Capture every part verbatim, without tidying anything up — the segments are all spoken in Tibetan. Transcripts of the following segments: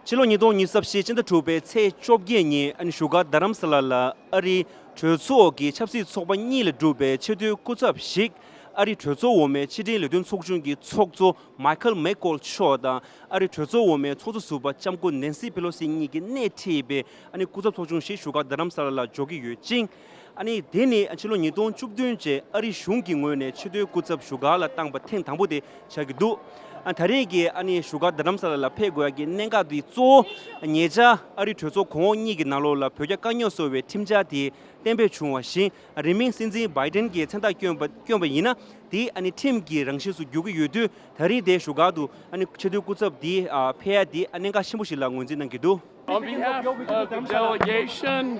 ཕྱི་ལོ་ཉིས་སྟོང་ཉི་ཤུ་རྩ་བཞི་སྤྱི་ཟླ་དྲུག་པའི་ཚེས་བཅོ་བརྒྱད་ཉིན་ཨ་ནི་བཞུགས་སྒར་རྡ་རམ་ས་ལ་ལ་ཨ་རིའི་གྲོས་ཚོགས་ཀྱི་ཆབ་སྲིད་ཚོགས་པ་གཉིས་ལས་གྲུབ་པའི་ཆེས་མཐོའི་སྐུ་ཚབ་ཞིག་ཨ་རིའི་གྲོས་ཚོགས་འོག་མའི་ཕྱི་འབྲེལ་ལས་དོན་ཚོགས་ཆུང་གི་ཚོགས་གཙོ་མའི་ཁལ་མེག་ཀོལ་མཆོག་དང་། ཨ་རིའི་གྲོས་ཚོགས་འོག་མའི་ཚོགས་གཙོ་ཟུར་པ་ལྕམ་སྐུ་ནེན་སི་པེ་ལོ་སི་གཉིས་ཀྱིས་སྣེ་ཁྲིད་པའི་ཨ་ནི་སྐུ་ཚབ་ཚོགས་ཆུང་ཞིག་བཞུགས་སྒར་རྡ་རམ་ས་ལ་ལ་འབྱོར་གྱི་ཡོད་ཅིང་། ཨ་ནི་དེ་ནི་ཕྱི་ལོ་ཉིས་སྟོང་བཅུ་བདུན་བཅས་ཨ་རིའི་གཞུང་གི་ངོས་ནས་ཆེས་མཐོའི་སྐུ་ཚབ་བཞུགས་སྒར་ལ་བཏང་པ་ཐེངས་དང་པོ་དེ་ཆགས་ཀྱི་འདུག་ཨ་ད་རེས་ཀྱི་ཨ་ནི་བཞུགས་སྒར་རྡ་རམ་ས་ལ་ལ་ཕེབས་དགོས་ཡ་གི་གནད་འགག་དེ་གཙོ་བོ་ཉེ་ཆར་ཨ་རིའི་གྲོས་ཚོགས་གོང་འོག་གཉིས་ཀྱི་ནང་ལོགས་ལ་བོད་རྒྱ་དཀའ་རྙོག་བཟོ་བའི་ཁྲིམས་འཆར་དེ་གཏན་འབེབས་བྱུང་བ་བཞིན། རིང་མིན་སྲིད་འཛིན་བྷའི་ཏན་གྱིས་མཚན་རྟགས་བསྐྱོན་པ་བསྐྱོན་པ་ཡིན་ན། དེ་ཨ་ནི་ཁྲིམས་ཀྱི་རང་བཞིན་སུ་འགྱུར་གྱི་ཡོད་དུས། ད་རེས་དེ་བཞུགས་སྒར་དུ་ཨ་ནི་ཆེས་མཐོའི་སྐུ་ཚབ་དེ་ཨ་ཕེབས་ཡ་དེ་ཨ་གནད་འགག་ཆེན་པོ་ཞིག་ལ་ངོས་འཛིན་གནང་གི་འདུག On behalf of the delegation,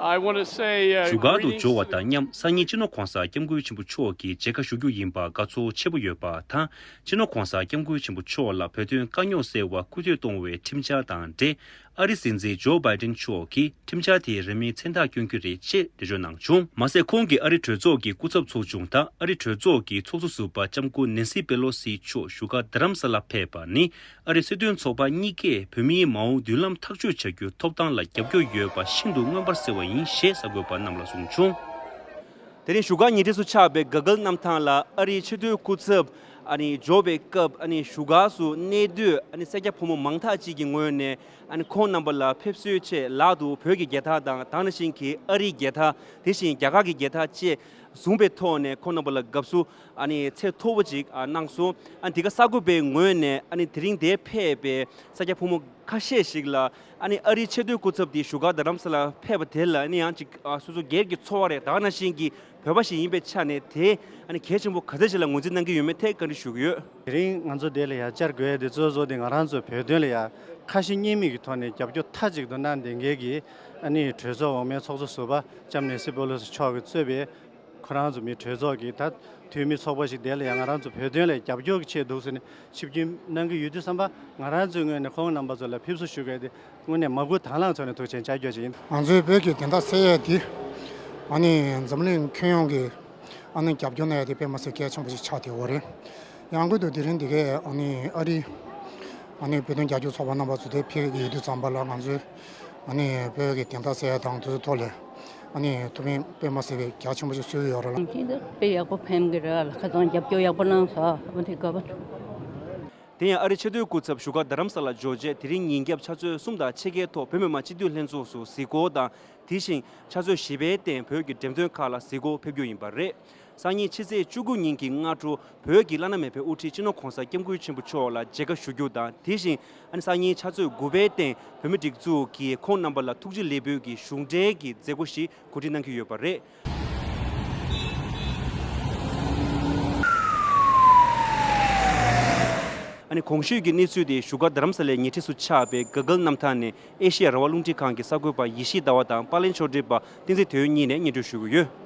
I want to say, uh, བཞུགས་སྒར་དུ་greetings འབྱོར་བ་དང་མཉམ་སང་ཉིན་སྤྱི་ནོར་༸གོང་ས་༸སྐྱབས་མགོན་ཆེན་པོ་མཆོག་གི་མཇལ་ཁ་ཞུ་རྒྱུ་ཡིན་པར་དགའ་ཚོར་ཆེན་པོ་ཡོད་པ་དང་། སྤྱི་ནོར་༸གོང་ས་༸སྐྱབས་མགོན་ཆེན་པོ་མཆོག་ལ་བོད་དོན་དཀའ་རྙོག་སེལ་བར་སྐུལ་འདེད་གཏོང་བའི་ཁྲིམས་འཆར་དང་འབྲེལ། ཨ་རིའི་སྲིད་འཛིན་ཇོ་བྷའི་ཏན་མཆོག་གིས་ཁྲིམས་འཆར་དེའི་རིང་མིན་མཚན་རྟགས་བསྐྱོན་རྒྱུ་རེད་ཅེས་འགྲེལ་བརྗོད་གནང་བྱུང་། མ་ཟད། ཁོང་གིས་ཨ་རིའི་གྲོས་ཚོགས་ཀྱི་སྐུ་ཚབ་ཚོགས་ཆུང་དང་ཨ་རིའི་གྲོས་ཚོགས་ཀྱི་ཚོགས་གཙོ་ཟུར་པ་ལྕམ་སྐུ་ནེན་སི་པེ་ལོ་སི་མཆོག་བཞུགས་སྒར་རྡ་རམ་ས་ལ་ཕེབས་པ་ནི། ཨ་རིའི་སྲིད་དོན་ཚོགས་པ་གཉིས་ཀས་བོད་མིའི་མ་འོངས་མདུན་ལམ་ཐག་གཅོད་བྱ་རྒྱུའི་ཐོབ་ཐང་ལ་རྒྱབ་སྐྱོར་ཡོད་པ་ཤིན་ཏུ་མངོན་པར་གསལ་བ་ཡིན་ཞེས་གསར་འགོད་པ་རྣམས་ལ་གསུངས་བྱུང་། དེ་རིང་བཞུགས་སྒར་ཉེ་འཁྲིས་སུ་ཆགས་པའི་ག་གལ་གནམ་ཐང་ལ་ཨ་རིའི་ཆེས་མཐོའི་སྐུ་ཚབ་ཨ་ནི་འབྱོར་བའི་སྐབས། ཨ་ནི་བཞུགས་སྒར་སུ་གནས་སྡོད་ཨ་ནི་སེར་སྐྱ་ཕོ་མོ་མང་དག་ཅིག་གི་ངོས་ནས་ཨ་ནི་ཁོང་རྣམ་པ་ལ་ཕེབས་བསུའི་ཆེད་ལག་ཏུ་བོད་ཀྱི་རྒྱལ་དར་དང་། དེ་ནང་བཞིན་གྱི་ཨ་རིའི་རྒྱལ་དར། དེ་བཞིན་རྒྱ་གར་གྱི་རྒྱལ་དར་བཅས་བཟུང་བའི་ཐོག་ནས་ཁོང་རྣམ་པ་ལ་དགའ་བསུ་ཨ་ནི་ཚད་མཐོ་པོ་ཅིག་ཨ་གནང་སོང་། ཨ་ནི་འདི་ག་གསར་འགོད་པའི་ངོས་ནས་ཨ་ནི་དེ་རིང་འདིར་ཕེབས་པའི་སེར་སྐྱ་ཕོ་མོ་ཁ་ཤས་ཤིག་ལ། ཨ་ནི་ཨ་རིའི་ཆེས་མཐོའི་སྐུ་ཚབ་དེ་བཞུགས་སྒར་རྡ་རམ་ས་ལར་ཕེབས་པ་དེ་ལ་ཨ་ནི་ཡང་ཅིག་ཨ་སོ་སོ་སྒེར་གྱི་ཚོར་བ་རེད། དེ་ནང་བཞིན་གྱི་བོད་པ་ཞིག་ཡིན་པའི་ཆ་ནས་དེ་ཨ་ནི་གལ་ཆེན་པོ་ག་ཚོད་ཅིག་ལ་ངོས་འཛིན་གནང་གི་ཡོད་མེད་ཐད་བཀའ་འདྲི་ཞུ་གི་ཡོད། དེ་རིང་ང་ཚོ་འདི་ལ་ཡར་བཅར་དགོས་ཡ་དེ་གཙོ་བོ་དེ་ང་རང་ཚོ་བོད་དོན་ལ་ཡར་ཁ་ཞེ་གཉིས་མེད་ཀྱི་ཐོག་ནས་རྒྱབ་སྐྱོར་མཐའ་གཅིག་ཏུ་གནང་བསྡད་མཁན་གྱི་ཨ་ནི་གྲོས་ཚོགས་འོག་མའི་ཚོགས་གཙོ་ཟུར་པ་ལྕམ་ནེན་སི་པེ་ལོ་སི་མཆོག་གིས་གཙོས་པའི་ཁོ་རང་ཚོ་མི་གྲོས་ཚོགས་ཀྱི་ད་འཐུས་མི་ཚོགས་པ་ཞིག་དེ་ལ་ཡང་ང་རང་ཚོ་བོད་དོན་ལ་རྒྱབ་སྐྱོར་གྱི་ཆེད་འདུག་ཟེར་ནས་ཆིབས་བསྒྱུར་གནང་གི་ཡོད་དུས་ཙམ་པ། ང་རང་ཚོའི་ངོས་ནས་ཁོང་རྣམ་པ་ཚོ་ལ་ཕེབས་བསུ་ཞུ་གི་ཡོད་དེ་དངོས་གནས་མ་བསྐུལ་དང་བླངས་ཐོག་ནས་ཐུགས་རྗེ་ཆེ་ཞུ་རྒྱུ་ཡིན། ང་ཚོའི་བོད་ཀྱི་བདེན་མཐའ་གསལ་ཡས་དེ་ཨ་ནི་འཛམ་གླིང་ཁྱོན་ཡོངས་ཀྱི་ཨ་ནི་རྒྱབ་སྐྱོར་གནང་ཡས་དེ་དཔེ་མ་སྲིད་གལ་ཆེན་པོ་ཞིག་ཆགས་བསྡད་ཡོད་རེད། ཡང་སྒོས་དུ་དེ་རིང་འདི་གའི་ཨ་ནི་ཨ་རི་ཨ་ནི་བོད་དོན་རྒྱབ་སྐྱོར་ཚོགས་པ་རྣམ་པ་ཚོ་དེ་ཕེབས་ཀྱི་ཡོད་དུས་ཙམ་པ་ལ་ང་ཚོའི་ཨ་ནི་བོད་ཀྱི་བདེན་མཐའ་གསལ་ཡ་དང་དེ་ཚོའི་ཐོག་ལ་ཨ་ནི་ཐུགས་ཕན་དཔེ་མ་སྲིད་པའི་རྒྱ་ཆེན་པོ་ཞིག་གསོས་ཡོད་རེད་ལ། དེ་འདི་དཔེ་ཡག་པོ་ཕན་གི་རེད་ལ། ཁ་སང་རྒྱབ་སྐྱོར་ཡག་པོ་གནང་སོང་། ཨ་མ་དེ་དགའ་པོ་བྱུང་། དེ་ཡང་ཨ་རི་ཆེས་མཐོའི་སྐུ་ཚབ་བཞུགས་སྒར་རྡ་རམ་ས་ལར་འབྱོར་རྗེས་དེ་རིང་ཉིན་རྒྱབ་ཕྱག་ཚོད་གསུམ་དང་ཕྱེད་ཀའི་ཐོག་བོད་མི་མང་སྤྱི་འཐུས་ལྷན་ཚོགས་སུ་གཟིགས་སྐོར་དང་། དེ་བཞིན་ཕྱག་ཚོད་བཞི་པའི་སྟེང་བོད་ཀྱི་འགྲེམས་སྟོན་ཁག་ལ་གཟིགས་སྐོར་ཕེབས་རྒྱུ་ཡིན་པ་རེད། སང་ཉིན་ཕྱི་ཚེས་བཅུ་དགུ་ཉིན་གྱི་སྔ་དྲོ་བོད་ཀྱི་བླ་ན་མེད་པའི་དབུ་ཁྲིད་སྤྱི་ནོར་༸གོང་ས་༸སྐྱབས་མགོན་ཆེན་པོ་མཆོག་ལ་མཇལ་ཁ་ཞུ་རྒྱུ་དང་། དེ་བཞིན་ཨ་ནི་སང་ཉིན་ཕྱག་ཚོད་དགུ་པའི་སྟེང་བོད་མི་སྒྲིག་འཛུགས་ཀྱིས་ཁོང་རྣམ་པ་ལ་ཐུགས་རྗེ་ལེགས་འབུལ་གྱི་གཞུང་འབྲེལ་གྱི་མཛད་སྒོ་ཞིག་གོ་སྒྲིག་གནང་གི་ཡོད་པ་རེད། ཨ་ནི་གོང་ཞུས་ཀྱི་གནས་ཚུལ་དེ་བཞུགས་སྒར་རྡ་རམ་ས་ལའི་ཉེ་འཁྲིས་སུ་ཆགས་པའི་ག་གལ་གནམ་ཐང་ནས་ཨེ་ཤེ་ཡ་རང་དབང་རླུང་འཕྲིན་ཁང་གི་གསར་འགོད་པ་ཡེ་ཤེས་ཟླ་བ་དང་པར་ལེན་ཕྱོགས་སྒྲིག་པ་བསྟན་འཛིན་དོན་གཉིས་ནས་སྙན་སྒྲོན་ཞུ་གི་ཡོད།